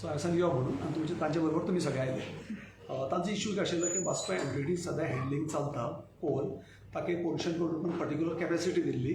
So हांवें सांगलें यो म्हणून आनी तुमचे तांचे बरोबर तुमी सगळे आयले. तांचो इश्यू कितें आशिल्लो की वास्को एमपीटी सद्या हँडलिंग चलता कोल, ताका एक पोल्युशन कंट्रोल पर्टिक्युलर कॅपेसिटी दिल्ली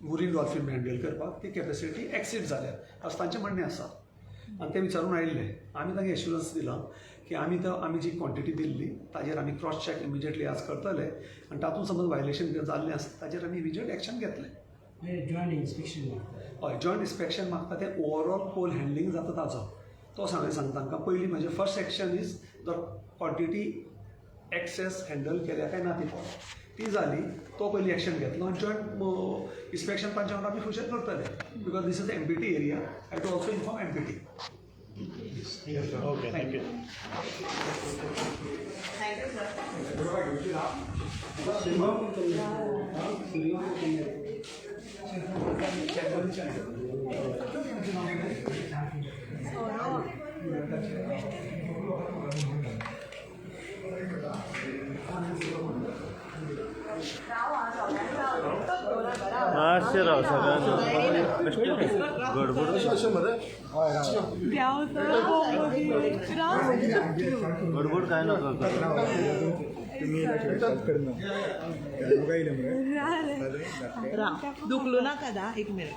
मुरीन डॉल्फीन हँडल करपाक, ती कॅपेसिटी एक्सीड जाल्या अशें तांचें म्हणणें आसा आनी ते विचारून आयिल्ले. आमी तांकां एश्युरन्स दिलां की आमी तो आमी जी क्वॉन्टिटी दिल्ली ताजेर आमी क्रॉस चॅक इमिजिएटली आज करतले आनी तातूंत समज वायलेशन कितें जाल्लें आसा ताजेर आमी इमिजिएट एक्शन घेतले. जॉयंट इन्स्पेक्शन मागता. हय, जॉयंट इन्स्पेक्शन मागता. तें ओवरऑल कोल हँडलिंग जाता ताजो तो हांवें सांगता तांकां. पयलीं म्हजें first action is the quantity excess handle केल्या काय ना ती पळोवप. ती जाली, तो पयलीं एक्शन घेतलो आनी जॉयंट इन्स्पेक्शन तांच्या वांगडा आमी फुडें करतले because this is MPT area. I to also inform MPT. Okay, thank you. Thank you, sir. मातशें राव, सगळ्यांना गडबड. अशें मरे. गडबड काय नाका करूं. तुम्ही राव, दुखलो नाका दा, एक मिनिट.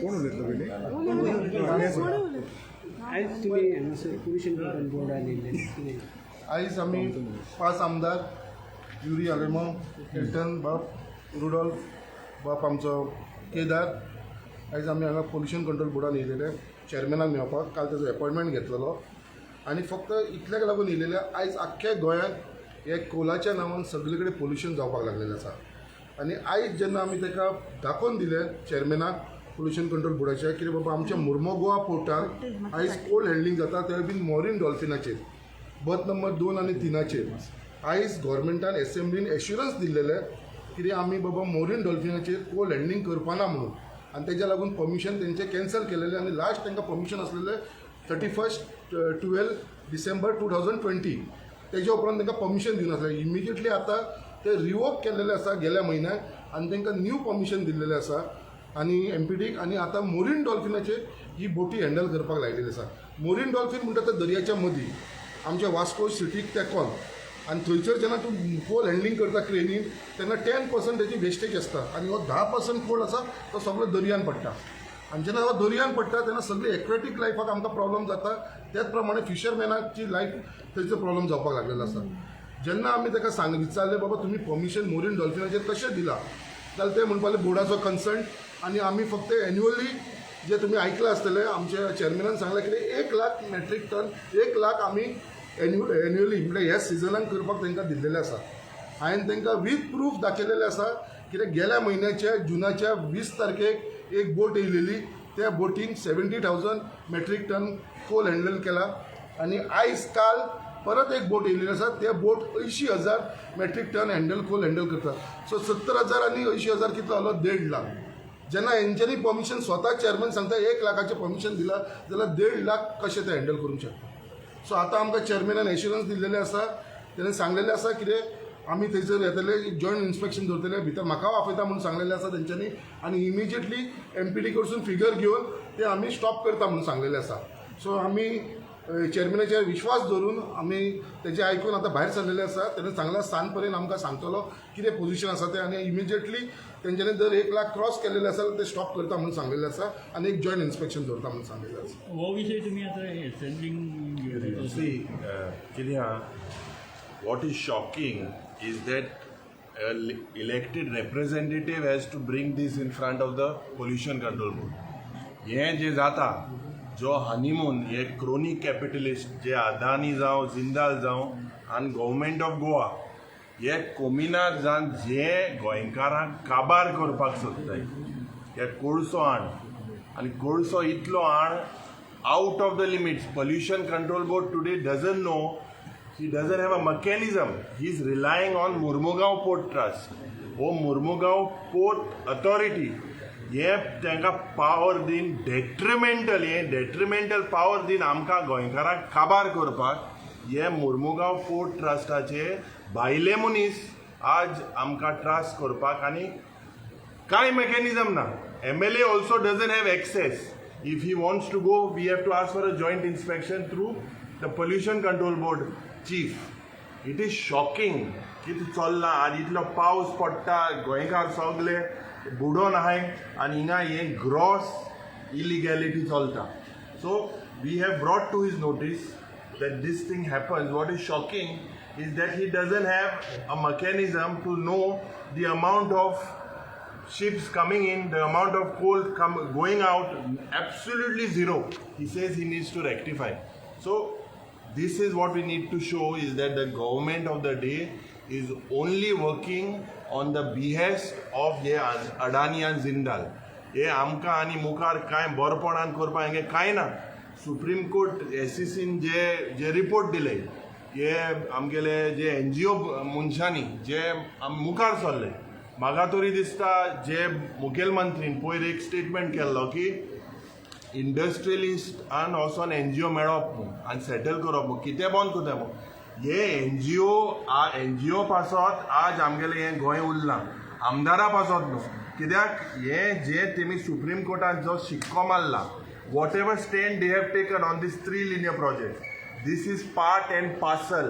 कोण उलयतलो पयलीं? आयज तुमी हांगासर पोल्युशन कंट्रोल बोर्डान येयल्ले, कितें? आयज आमी पांच आमदार, युरी आलेमांव, हिल्टन बाब, रुडॉल्फ बाब, आमचो केदार, आयज आमी हांगा पोल्युशन कंट्रोल बोर्डान येयलेले चॅरमॅनाक मेळपाक. काल ताजो एपॉयंटमेंट घेतलेलो आनी फक्त इतल्याक लागून येयलेले, आयज आख्ख्या गोंयांत हे कोलाच्या नांवान सगळे कडेन पोल्युशन जावपाक लागलेलें आसा. आनी आयज जेन्ना आमी ताका दाखोवन दिलें चॅरमॅनाक पोल्युशन कंट्रोल बोर्डाच्या कितें बाबा, आमच्या मुर्मोगोवा पोर्टाक आयज कोल हँडलिंग जाता, तेय बीन मॉरीन डॉल्फिनाचेर, बर्थ नंबर 2 आनी 3चेर. आयज गव्हर्मेंटान एसेंब्लीन एश्युरन्स दिल्लेले कितें आमी बाबा मोरीन डॉल्फिनाचेर कोल हँडलिंग करपाना म्हणून आनी तेज्या लागून परमिशन तेंचें कॅन्सल केलेलें. आनी लास्ट तांकां परमिशन आसलेलें 31 12 December 2020. तेज्या उपरांत तांकां परमिशन दिवनासलें. इमिजिएटली आतां ते रिवोक केल्लेले आसा गेल्या म्हयन्याक आनी तांकां न्यू परमिशन दिल्लेलें आसा आनी एमपीडीक आनी आतां मोरीन डॉल्फिनाचेर ही बोटी हँडल करपाक लायलेली आसा. मोरीन डॉल्फीन म्हणटा ते दर्याच्या मदीं आमच्या वास्को सिटीक तेंकोन आनी थंयसर जेन्ना तूं कोल हँडलिंग करता क्रेनीन तेन्ना 10% तेजी वेस्टेज आसता आनी हो 10% कोल आसा तो सगळो दर्यान पडटा. आनी जेन्ना हो दर्यान पडटा तेन्ना सगळी एक्वेटीक लायफाक आमकां प्रॉब्लम जाता. त्याच प्रमाणे फिशरमॅनाची लायफ थंयसर प्रॉब्लम जावपाक लागलेलो आसा. जेन्ना आमी ताका सांग विचारलें, बाबा तुमी परमिशन मोरीन डॉल्फिनाचेर कशें दिलां, जाल्यार ते म्हणपाक लागले बोर्डाचो कन्संट आनी आमी फक्त एन्युअली, जे तुमी आयकलां आसतलें, आमच्या चॅरमॅनान सांगलें की 1 लाख मेट्रीक टन, 1 लाख आमी एन्युअली म्हळ्यार ह्या सिजनाक करपाक तांकां दिल्लेलें आसा. हांवें तांकां वीथ प्रूफ दाखयलेलें आसा कित्याक गेल्या म्हयन्याच्या जुनाच्या 20 तारखेक एक बोट येयलेली, त्या बोटीन 70,000 metric ton coal handle केला आनी आयज काल परत एक बोट येयलेली आसा, त्या बोट 80,000 metric ton handle coal handle करता. सो 70,000 आनी 80,000 कितलो जालो? 1.5 लाख. जेन्ना हेंच्यांनी परमिशन, स्वता चेअरमॅन सांगता, 1 लाखाचें परमिशन दिलां जाल्यार 1.5 लाख कशें ते हँडल करूंक शकता? सो आतां आमकां चेअरमॅनान एश्युरन्स दिल्लेलें आसा. तेणें सांगलेलें आसा कितें आमी थंयसर येतले, जॉयंट इन्स्पेक्शन दवरतले, भितर म्हाका आपयता म्हणून सांगलेलें आसा तेंच्यांनी आनी इमिजिएटली एमपीटी कडसून फिगर घेवन ते आमी स्टॉप करता म्हणून सांगलेलें आसा. सो आमी चेअरमॅनाचेर विश्वास दवरून आमी तेजें आयकून आतां भायर सरलेले आसा. तेणें सांगलां सांज पर्यंत आमकां सांगतलो कितें पोझिशन आसा तें आनी इमिजिएटली तेंच्यांनी जर 1 लाख क्रॉस केलेलें आसा जाल्यार ते स्टॉप करता म्हणून सांगलेलें आसा आनी एक जॉयंट इन्स्पेक्शन दवरता म्हणून सांगलेलें आसा. हो विशय तुमी आतां असेंब्लीक See, कितें आहा, what is shocking is that a elected representative has to bring this in front of the Pollution Control Board. हें जें जाता, जो हनीमून हे क्रोनी कॅपिटलिस्ट जे अदानी जावं, जिंदाल जावं आनी गव्हर्मेंट ऑफ गोवा हे कोमिनाद जावन जे गोंयकारांक काबार करपाक सोदताय, हे कोळसो हाण आनी कोळसो इतलो हाण, out of the limits. Pollution Control Board today doesn't know, he doesn't have a mechanism. He is relying on Mormugao Port Trust हो मुर्मुगांव पोर्ट अथॉरिटी. हे तांकां पावर दिवन डेट्रिमेंटल, हे डेट्रिमेंटल पावर दिवन आमकां गोंयकारांक काबार करपाक हे मुर्मुगांव पोर्ट ट्रस्टाचे भायले मनीस आज आमकां त्रास करपाक आनी कांय मेकॅनिजम ना. MLA also doesn't have access. If he wants to go, we have to ask for a joint inspection through the Pollution Control Board chief. It is shocking कितें चल्लां आनी इतलो पावस पडटा, गोंयकार सगले बुडोन आहाय आनी हिंगा हें ग्रॉस इलिगॅलिटी चलता. So we have brought to his notice that this thing happens. What is shocking is that he doesn't have a mechanism to know the amount of ships coming in, the amount of coal going out, absolutely zero. He says he needs to rectify. So this is what we need to show, is that the government of the day is only working on the behest of हे अडानी आनी जिंदाल. हे आमकां आनी मुखार कांय बरपणान करपाक हेंगे कांय ना. सुप्रीम कोर्ट एसईसीन जे जे रिपोर्ट दिले, हे आमगेले जे एनजीओ मनशांनी जे मुखार सरले, म्हाका तरी दिसता जे मुखेलमंत्रीन पयर एक स्टेटमेंट केल्लो की इंडस्ट्रियलिस्टान वचोन एनजीओ मेळप म्हूण आनी सेटल करप म्हूण, कितें बंद करता म्हूण. हे एनजीओ पासत आज आमगेलें हें गोंय उरलां, आमदारा पासत न्हू. कित्याक हें जे तेमी सुप्रीम कोर्टान जो शिक्को मारला, whatever stand they have taken on this three linear project, this is part and parcel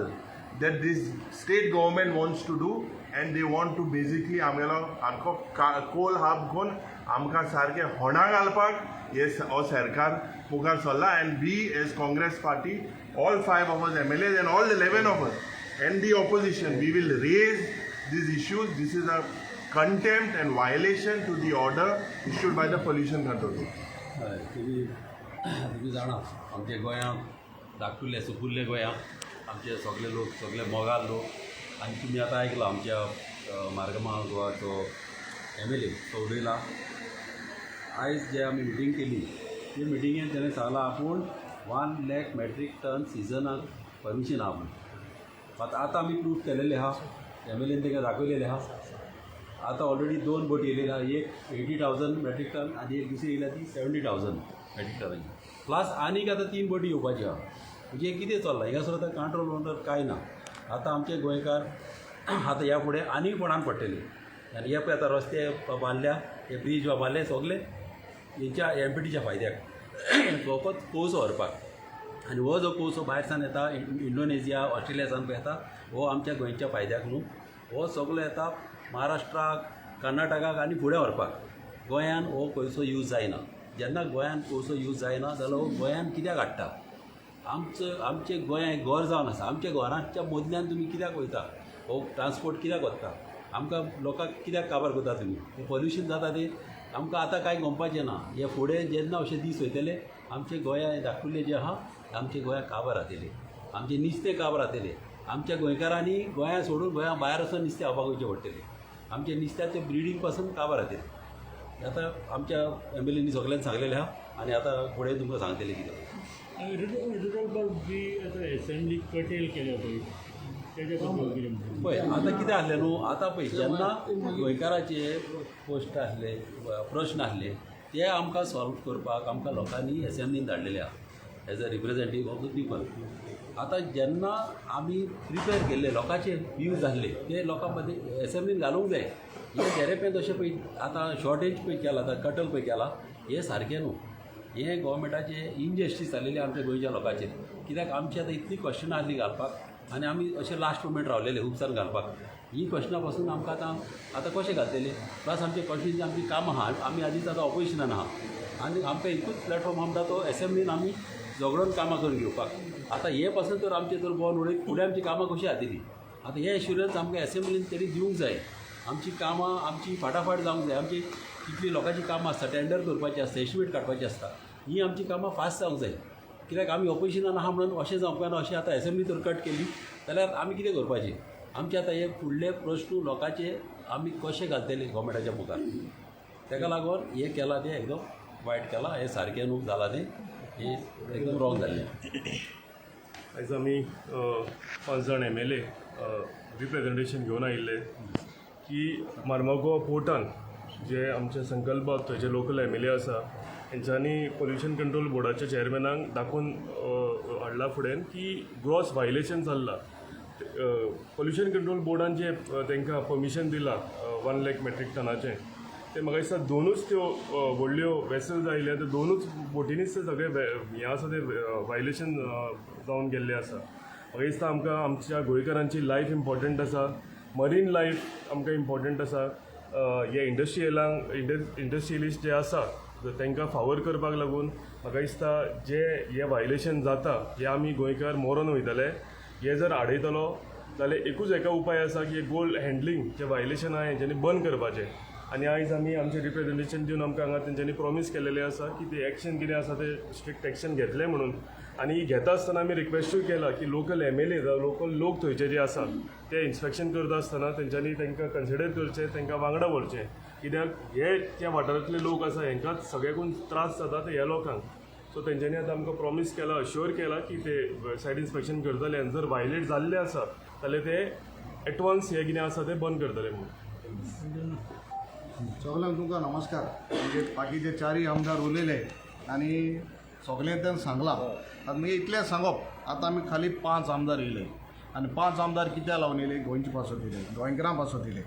that this state government wants to do, and they want to basically आमगेलो आख्खो कोल हब घेवन आमकां सारकें होणा घालपाक हे हो सरकार मुखार सरला. And we as Congress party, all 5 of us MLAs and all 11 of us and the opposition, we will raise these issues. This is a contempt and violation to the order issued by the Pollution Control Board. हय, तुमी जाणा आमच्या गोंयांत धाकटुले सुपुल्ले गोंयांत आमचे सगळे लोक सगळे मोगाल लोक. आनी तुमी आतां आयकलां आमच्या मार्गमा गोवाचो एम एल ए तो उलयला. आयज जे आमी मिटींग केली ते मिटिंगेन तेणें सांगलां आपूण 1 lakh metric ton सिजनाक परमिशन आहा म्हूण. आतां आतां आमी प्रूफ केलेले आहा, एम एल एन तांकां दाखयलेले आहा. आतां ऑलरेडी 2 बोटी येयलेली आहा, एक 80,000 मेट्रीक टन आनी एक दुसरी येयल्या ती 70,000 मेट्रीक टनाची. प्लस आनीक आतां 3 बोटी येवपाच्यो आहा. म्हणजे कितें चल्लां हिंगासर आतां कंट्रोल म्हणटा कांय ना. आतां आमचे गोंयकार आतां ह्या फुडें आनीक कोणाक पडटले. आनी हे पळय आतां रस्ते बांदल्या, हे ब्रीज बांदले सगले हेंच्या एमपीटीच्या फायद्याक, फकत कोळसो व्हरपाक. आनी हो जो कोळसो भायर सान येता, इंडोनेजिया ऑस्ट्रेलिया सान पळय येता, हो आमच्या गोंयच्या फायद्याक न्हू. हो सगलो येता महाराष्ट्राक, कर्नाटकाक आनी फुडें व्हरपाक. गोंयान हो कोळसो यूज जायना. जेन्ना गोंयान कोळसो यूज जायना जाल्यार हो गोंयान कित्याक हाडटा? आमचो आमचें गोंय घर जावन आसा. आमच्या घराच्या मदल्यान तुमी कित्याक वयता? हो ट्रांसपोर्ट कित्याक वता? आमकां लोकांक कित्याक काबार करता तुमी? पोल्युशन जाता तें आमकां आतां कांय गमपाचें ना. हे फुडें जेन्ना अशे दीस वयतले आमचे गोंया धाकटुले जे आहा आमचे गोंया काबार जातले, आमचें नुस्तें काबार जातलें. आमच्या गोंयकारांनी गोंया सोडून गोंया भायर वचून नुस्तें खावपाक वयचें पडटलें. आमचें नुस्त्याचें ब्रिडींग पासून काबार जातलें. आतां आमच्या एम एल एनी सगल्यांनी सांगलेलें आहा आनी आतां फुडें तुमकां सांगतलें कितें. रुडॉल्फ जी आतां एसेंब्ली कटेल केल्या पळय तेज्या बद्दल कितें म्हणटा? पळय आतां कितें आसलें न्हू, आतां पळय जेन्ना गोंयकाराचे पोस्ट आसले, प्रश्न आसले, ते आमकां सॉल्व करपाक आमकां लोकांनी एसेंब्लीन धाडलेले आहा as a representative of the people. आतां जेन्ना आमी प्रिपेर केल्ले लोकांचे व्यूज आसले ते लोकां मदीं एसेंब्लीन घालूंक जाय. हे तेरेपेंत अशें पळय आतां शॉर्टेज पळय केला, आतां कटल पळय केला, हें सारकें न्हू. हें गोवोरमेंटाचें इनजस्टीस जालेली आमच्या गोंयच्या लोकांचेर. कित्याक आमची आतां इतली क्वेश्चनां आसलीं घालपाक आनी आमी अशें लास्ट मुमेंट रावलेले उपचार घालपाक. ही क्वेश्चनां पासून आमकां आतां आतां कशें घालतले? प्लस आमचे कॉन्स्टिट्युएन्सी आमची कामां आहा, आमी आदींच आतां ऑपोजिशनान आहा आनी आमकां एकूच प्लॅटफॉर्म आहा म्हणटा तो एसेंब्लीन आमी झगडोन कामां करून घेवपाक. आतां हे पासून तर आमचें जर बॉन उडयत फुडें आमची कामां कशीं जातलीं? आतां हे एश्युरन्स आमकां एसेंब्लीन तरी दिवंक जाय. आमची कामां आमची फाटाफाट जावंक जाय. आमची कितली लोकांची कामां आसता, टेंडर करपाची आसता, एस्टिमेट काडपाची आसता, ही आमची कामां फास्ट जावंक जाय. कित्याक आमी ऑपोजिशनान आहा म्हणून अशें जावंक जायना. अशें आतां एसेंब्ली तर कट केली जाल्यार आमी कितें करपाचें? आमचे आतां हे फुडले प्रश्न लोकांचे आमी कशे घालतले गोवोरमेंटाच्या मुखार? ताका लागून हें केलां तें एकदम वायट केलां, हें सारकें न्हू जालां तें, हें एकदम रॉंग जाल्लें. आयज आमी 5 जाण एम एल ए रिप्रेजेंटेशन घेवन आयिल्ले की मार्मागोवा पोर्टान जे आमचे संकल्प थंयचे लोकल एम एल ए आसा हेंच्यांनी पोल्युशन कंट्रोल बोर्डाच्या चेअरमॅनाक दाखोवन हाडला फुडें की ग्रॉस व्हायलेशन चल्लां. पोल्युशन कंट्रोल बोर्डान जे तांकां परमिशन दिलां 1 लाख मेट्रीक टनाचें, ते म्हाका दिसता दोनूच त्यो व्हडल्यो वेसल्स आयिल्ल्यो त्यो दोनूच बोटींनीच ते सगळे हें आसा ते वायलेशन जावन गेल्लें आसा. म्हाका दिसता आमकां आमच्या गोंयकारांची लायफ इम्पॉर्टंट आसा, मरीन लायफ आमकां इम्पॉर्टंट आसा. हे इंडस्ट्रियलांक इंडस्ट्रियलिस्ट जे आसा तांकां फावर करपाक लागून म्हाका दिसता जे हे वायलेशन जाता हे आमी गोंयकार मरोन वयतले. हे जर आडयतलो जाल्यार एकूच एका उपाय आसा की गोल्ड हँडलिंग जे वायलेशन आहा हेंच्यांनी बंद करपाचें. आनी आयज आमी आमचें रिप्रेजेंटेशन दिवन आमकां हांगा तेंच्यांनी प्रॉमीस केलेलें आसा की ते एक्शन कितें आसा ते स्ट्रिक्ट एक्शन घेतलें म्हणून. आनी घेता आसतना आमी रिक्वेस्टूय केला की लोकल MLA जावं लोकल लोक थंयचे जे आसा ते इन्स्पेक्शन करता आसतना तेंच्यांनी तांकां कन्सिडर करचें, तांकां वांगडा व्हरचें, कित्याक हे त्या वाठारांतले लोक आसा हेंकां सगळ्याकून त्रास जाता ते ह्या लोकांक. सो तेंच्यांनी आतां आमकां प्रॉमीस केला, अश्योर केला की ते सायड इन्स्पेक्शन करतले आनी जर वायलेट जाल्ले आसा जाल्यार ते एडवान्स हे कितें आसा ते बंद करतले म्हणून. सगल्यांक तुमकां नमस्कार. म्हणजे बाकीचे चारय आमदार उलयले आनी सगळें तें सांगलां. आतां मागीर इतलें सांगप, आतां आमी खाली 5 आमदार येयले आनी 5 आमदार कित्याक लावन येयले? गोंयचे पासत येयले, गोंयकारां पासत येयले.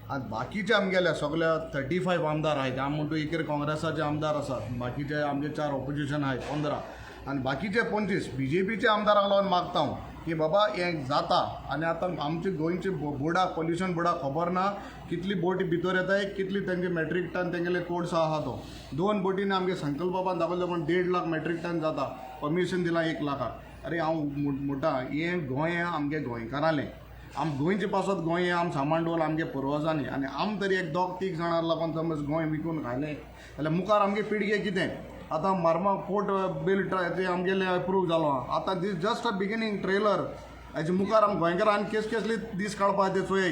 आनी बाकीचे आमगेले सगळे 35 आमदार आहाय, आमी म्हणटा एकेर काँग्रेसाचे आमदार आसात, बाकीचे आमचे 4 ऑपोजिशन आहाय 15 आनी बाकीचे 25 BJPचे आमदारांक लावन मागता हांव की बाबा हें जाता. आनी आतां आमचे गोंयचे बोर्डाक, पोल्युशन बोर्डाक खबर ना कितली बोटी भितर येताय, कितली तेंगे मेट्रीक टन तेंगेले कोड्स आहा तो. 2 बोटींनी आमगे संकल्प बाबान दाखयलो पण 1.5 लाख मेट्रीक टन जाता, परमिशन दिलां 1 लाखाक. अरे हांव म्हणटा हें गोंय आमगे गोंयकारांलें, आम गोंयचे पासत गोंय आम सामान दवरलां आमगे पुर्वजांनी आनी आम तरी एक 2-3 जाणां लागून समज गोंय विकून खायलें जाल्यार मुखार आमगे पिळगे कितें? आतां मारमा पोर्ट बील ते आमगेले एप्रूव जालो आतां this just a beginning trailer. हाजे मुखार आम गोंयकारां आनी केसले दीस काडपा ते चोयाय.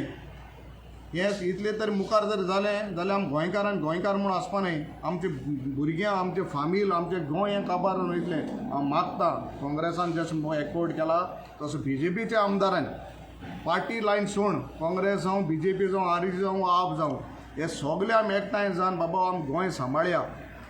येस इतले तरी मुखार जर जालें जाल्यार आम गोंयकारान गोंयकार म्हूण आसपा न्हय, आमचे भुरग्यां, आमचे फामील, आमचें गोंय हें काबार वयतलें. हांव मागता काँग्रेसान जशें एकवट केला तसो BJPच्या आमदारान पार्टी लायन सोड, काँग्रेस जावं, BJP जावं, RE जावं, आप जावं, हे सगळे आमी एकठांय जावन बाबा आम गोंय सांबाळया,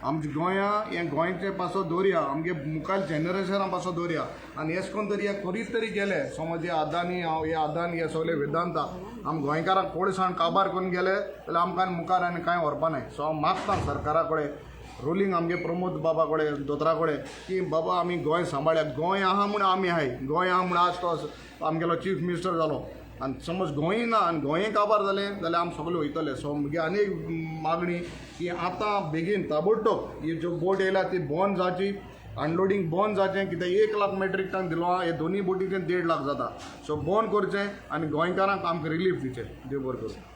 आमच्या गोंया हें गोंयचे पासत दवरया, आमगे मुखार जनरेशना पासत दवरया. आनी हें करून तरी हे करीत तरी गेले समज हे अदानी, हे अदानी, हे सगळे वेदांता आम गोंयकारांक कोळसाण काबार करून गेले जाल्यार आमकां मुखार आनी कांय व्हरपा नाय. सो हांव मागता सरकारा कडेन, रुलींग आमगे प्रमोद बाबा कडेन, दोतोरा कडेन की बाबा आमी गोंय सांबाळया. गोंय आहा म्हूण आमी आहाय, गोंय आहा म्हूण आज तो आमगेलो चीफ मिनिस्टर जालो आनी समज गोंय ना आनी गोंय काबार जालें जाल्यार आमी सगळे वयतले. सो म्हगे आनी एक मागणी की आतां बेगीन ताबडतोब ही ज्यो बोट येयल्या ती बंद जावची, अनलोडींग बंद जावचें, कित्याक 1 लाख मेट्रीक टन दिलो आहा, हे दोनूय बोटीचें 1.5 लाख जाता. सो बंद करचें आनी गोंयकारांक आमकां रिलीफ दिवचें. देव बरें करूं.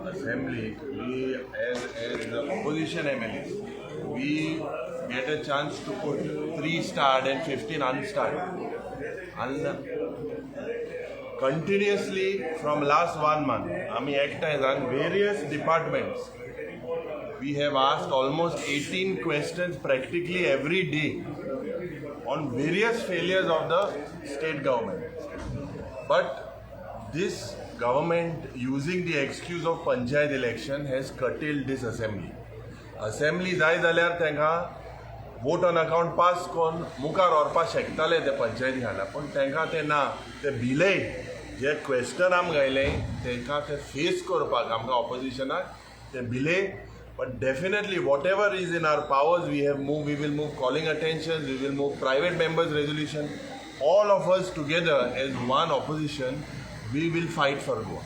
Assembly, we as the opposition MLAs, we get a chance to put 3 starred and 15 unstarred. And continuously from last 1 month, आमी एकठांय जावन various departments, we have asked almost 18 questions practically every day on various failures of the state government. But this government, using the excuse of panchayat election, has curtailed this assembly. Assembly जाय जाल्यार तांकां vote on account pass करून मुखार व्हरपाक शकताले ते पंचायती खाला, पूण तांकां तें ना. ते बिलय जे क्वेश्चन आमकां घायले तांकां ते फेस करपाक आमकां ऑपोजिशनाक ते बिलय. But definitely whatever is in our powers we have move, we will move calling attention, we will move private members resolution. All of us together as one opposition, we will fight for Goa.